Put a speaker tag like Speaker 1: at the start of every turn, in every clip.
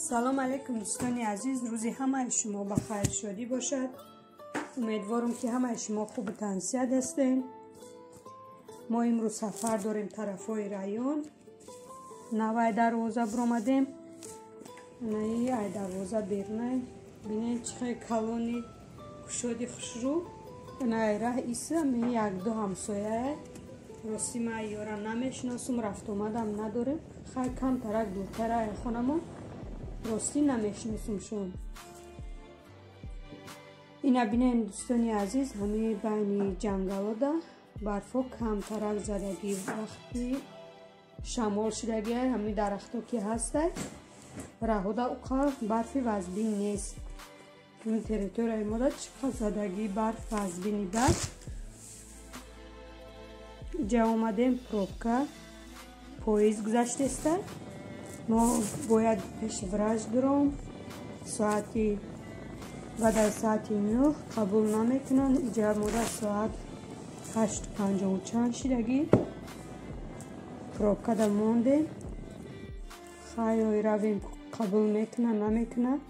Speaker 1: Салом алейкум дӯстони азиз, рӯзи ҳамаи шумо ба хайр шодӣ бошад. Умедворам ки ҳамаи шумо хубу тансиҳат ҳастед. Мо имрӯз сафар дорем тарафҳои район. Навай дарвоза биромадем. Наи ай дарвоза берунай. Бинед чӣ хел калони кушоди хушрӯ. Най раҳ иса ми як-ду ҳамсояе. Рости ман ёра намешиносум, рафтуомадам надорем. Хай камтарак дуртара ай хонамон. Рости намешиносумшон. Ина бинем дӯстони азиз, ҳамаи байни ҷангалода барфо камтарак задагӣ, вақти шамол шудагӣ, ҳамаи дарахто ки ҳастай, раҳода уқа барфи вазбин нест. Ин территорияи мода чӣ қадр задагӣ барф вазбини барф. Иҷа омадем, пробка поезд гузаштеста. Мо бояд пеш врач дуром. Соати баъд аз соати 9 қабул намекунанд. Иҷа мода соат 8:50 чанд шидагӣ. Пробкада мондем. Хай ой равем, қабул мекунанд намекунанд.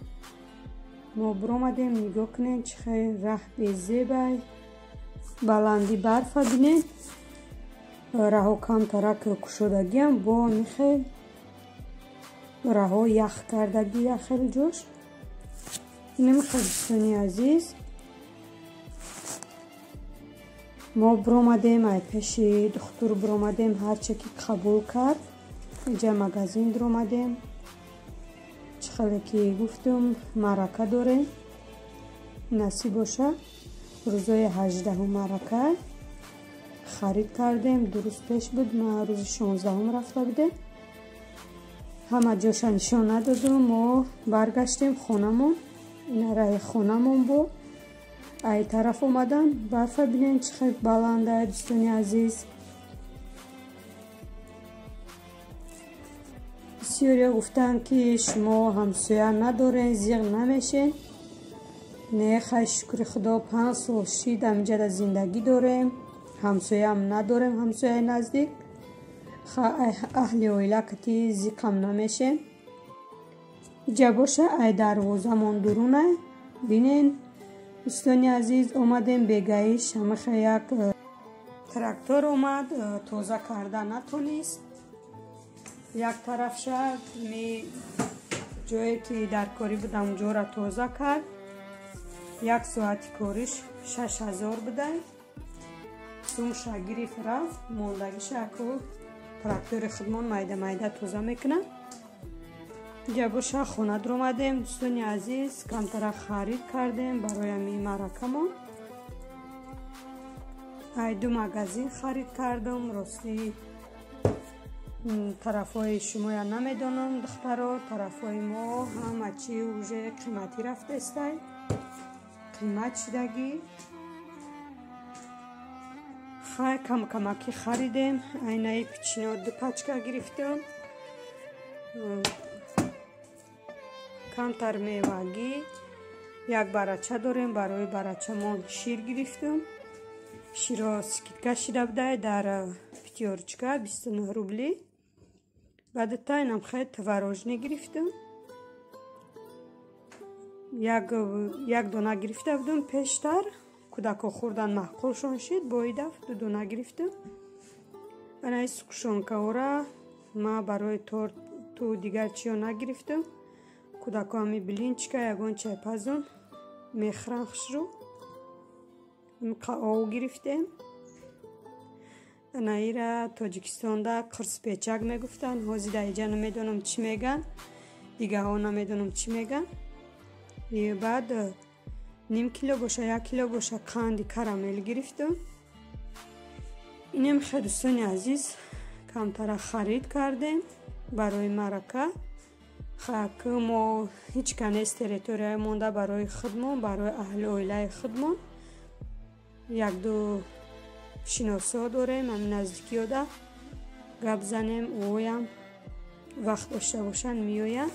Speaker 1: Мо биромадем, нигоҳ кунем чӣ хел раҳ безебай. Баланди барфа бинем. Раҳо камтарак кушодагиам, бо михел раҳо ях кардагӣ яхел ҷош. Инам хел дӯстони азиз, мо биромадем ай пеши духтур биромадем, ҳарче ки қабул кард. Иҷа магазин биромадем. Чӣ хеле ки гуфтум, маърака дорем. Насиб боша рӯзои 18 маърака харид кардем. Ду рӯз пеш буд, ма рӯзи 16 рафта будем. Ҳама ҷоша нишон надодум. Мо баргаштем хонамон. Ина раҳи хонамон бо ай тараф омадан. Барфа бинем чӣ хел баланда, дӯстони азиз. Бисёриё гуфтанд ки шумо ҳамсоя надорен, зиғ намешен. Не, хай шукри худо, 5 сол шид ҳаминҷада зиндагӣ дорем. Ҳамсояам надорем, ҳамсояи наздик. Аҳли оила кати зиқам намешем. Иҷа боша ай дарвозамон дурунай. Бинен дӯстони азиз, омадем бегаиш. Ҳамаха як трактор омад, тоза карда натонист. Як тарафша ми ҷое ки дар корӣ будам ҷора тоза кард. Як соати кориш 6000 будай. Сумша гирифт рафт, мондагиша ку трактори худмон майда майда тоза мекунад. Иҷа боша хона дуромадем дӯстони азиз, камтара харид кардем барои ҳамин маъракамон. Ай ду магазин харид кардам. Рости тарафҳои шумоя намедонам духтаро, тарафҳои мо ҳама чи уже қиматӣ рафтестай, қимат шидагӣ. Хай камкамакӣ харидем. Айнаи печино 2 пачка гирифтам. Камтар мевагӣ, як барача дорем, барои барачамон шир гирифтам. Широ скидка шида будай дар пятёрочка 29 рубли. Баъд тайнам хай творожне гирифтам. Як дона гирифта будам пештар. Кӯдако хӯрдан маъқулшон шид, боидаф 2 дона гирифтам. Анаи сукшонкаора ма барои торту дигар чиё нагирифтам. Кӯдако ҳами блинчика ягон чайпазум мехӯран хушрӯ. Ов гирифтем. Анаира Тоҷикистонда қирспечак мегуфтанд. Ҳозир дар иҷа намедонам чӣ меган, дигаҳо намедонам чӣ меган. Баъд ним кило боша, 1 кило боша қанди карамел гирифтам. Инем хел дӯстони азиз, камтара харид кардем барои маърака. Хак мо ҳеҷ ка нест территорияи монда барои худмон, барои аҳли оилаи худмон. Як-ду шиносо дорем ҳамин наздикиёда, гап занем, оям вақт дошта бошанд меоянд.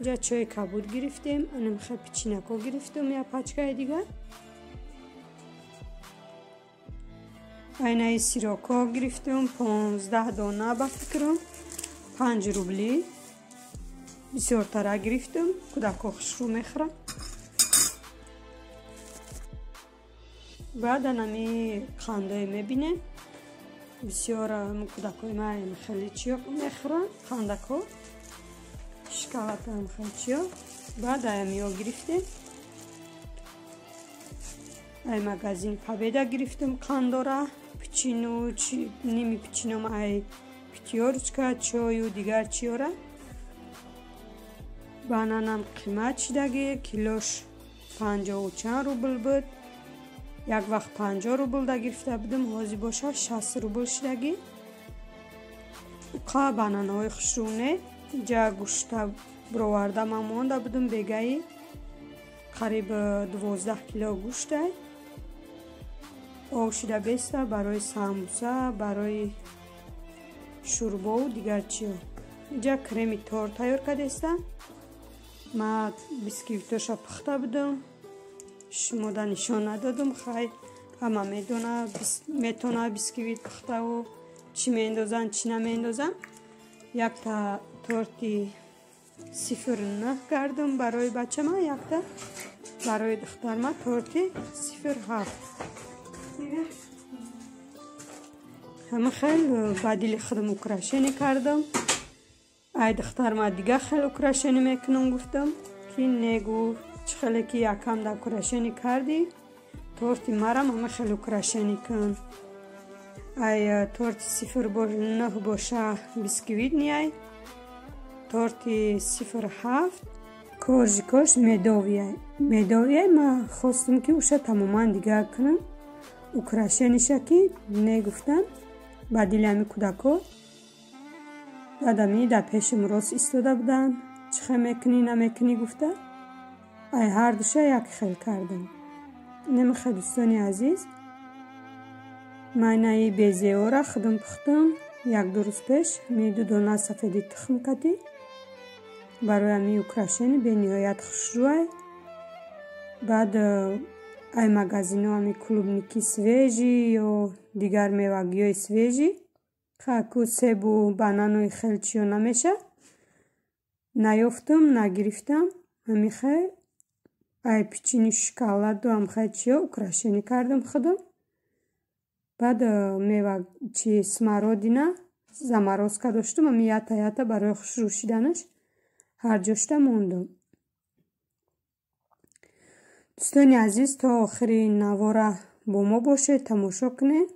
Speaker 1: Иҷа чойи кабуд гирифтем, анамхе печинако гирифтем, як пачкаи дигар. Айнаи сироко гирифтем, 15 дона ба фикрам, 5 рубли. бисёртара гирифтам, кӯдакҳо хушрӯ мехӯранд. Баъдан ами қандое мебинем, бисёр кӯдакҳои ман хеле чиё мехӯранд, қандакҳо, шоколадам хеле чиё. Баъд амиё гирифтем, ай магазин Победа гирифтем қандора, печину, ними печином ай Пятёрочка, чою дигар чиёра. Бананам қимат шидаги, килош 50 чанд рубл буд. Як вақт 50 рубл да гирифта будам, ҳозир боша 60 рубл шидаги. Уқа бананҳои хушрӯ не, ҷа гӯшта бироварда ман монда будам бегаи, қариб 12 кило гӯштай. Об шида беста барои самбуса, барои шӯрбову дигар чиё. Инҷа креми торт тайёр кардастам. Ман бисквитоша пухта будам, шумода нишон надодам. Хай ҳама медона, метона бисквит пухтаву чӣ меандозанд, чӣ намеандозанд. Якта торти 0,9 кардам барои бачама, якта барои духтарма торти 0,7. Ҳама хел ба дили худам украшение кардам. Ай духтарма дига хел украшение мекунам гуфтам, ки негу чӣ хеле ки якам да украшение кардӣ, торти марам ҳама хел украшение кун. Ай торти 0,9 боша бисквит ниай, торти 0,7 коржикош медовияй. Медовияй ма хостам ки уша тамоман дигар кунам, украшениша ки негуфтам ба дили ҳами кӯдакҳо. Баъд ами дар пешим рост истода буданд, чӣ хел мекунӣ намекунӣ гуфта, ай ҳар душа як хел кардам. Немихе дӯстони азиз, майнаи безеора худам пухтам як-ду рӯз пеш, ми 2 дона сафеди тухм кардӣ барои ами украшени бениҳоят хушрӯай. Баъд ай магазино ами клубники свежий ё дигар мевагиҳои свежий, хаку себу банану хел чиё намеша, наёфтам, нагирифтам. Ҳамихе ай печини шоколаду ҳамхел чиё украшени кардам худам. Баъд мева чи смородина заморозка доштам, ами ята ята барои хушрӯ шиданаш ҳар ҷошта мондам. Дӯстони азиз, то охири навора бо мо бошед, тамошо кунед.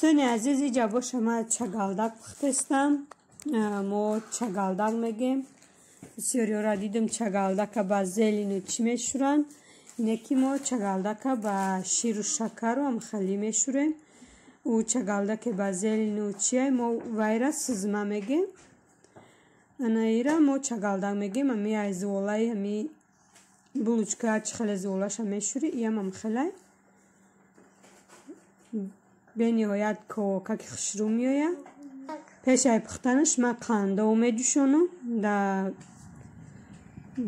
Speaker 1: Дӯстони азиз, иҷа боша ма чагалдак пухтестам. Мо чагалдак мегем. Бисёриёра дидам, чагалдака ба зелину чӣ мешӯранд. Ине ки мо чагалдака ба ширу шакару амхалӣ мешӯрем. Ӯ чагалдаке ба зелину чия, мо вайра сизма мегем. Ана ира мо чагалдак мегем. Ами ай зуолаи ами булочка чӣ хеле зуолаша мешӯрӣ, иам амхелай. Бениҳоят ковокаки хушрӯ меояд. Пеш ай пухтанаш ман қандов меҷӯшонам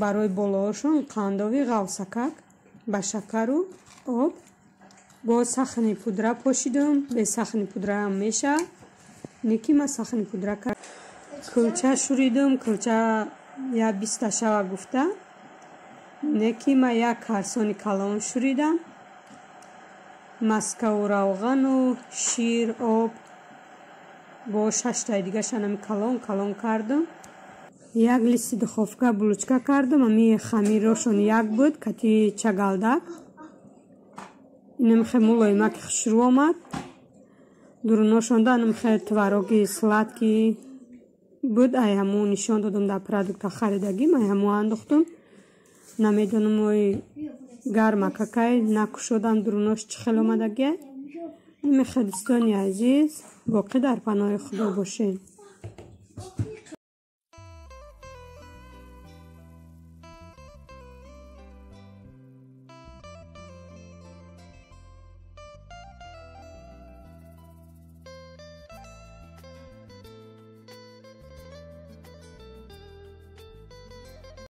Speaker 1: барои болоошон, қандови ғавсакак ба шакару об. Бо сахни пудра пошидам, бе сахни пудраам мешавад. Неки ман сахни пудра кулча шӯридам, кулча я 20-та шава гуфта. Неки ман як карсони калон шӯридам. Маскаву равғану шир, об бо шаштаи дигаша нами калон калон кардам. Як листи духовка булочка кардам. Ами хамирошон як буд кати чагалдак. Инамхе мулоимаки хушрӯ омад. Дуруношонда анамхе твороги сладкий буд, ай ҳамун нишон додам, дар продукта харидагим, ай ҳамун андохтум. Намедонам, ой гармакакай накушодам, дурунош чӣ хел омадагия. Мехе, дӯстони азиз, боқӣ дар паноҳи Худо бошед.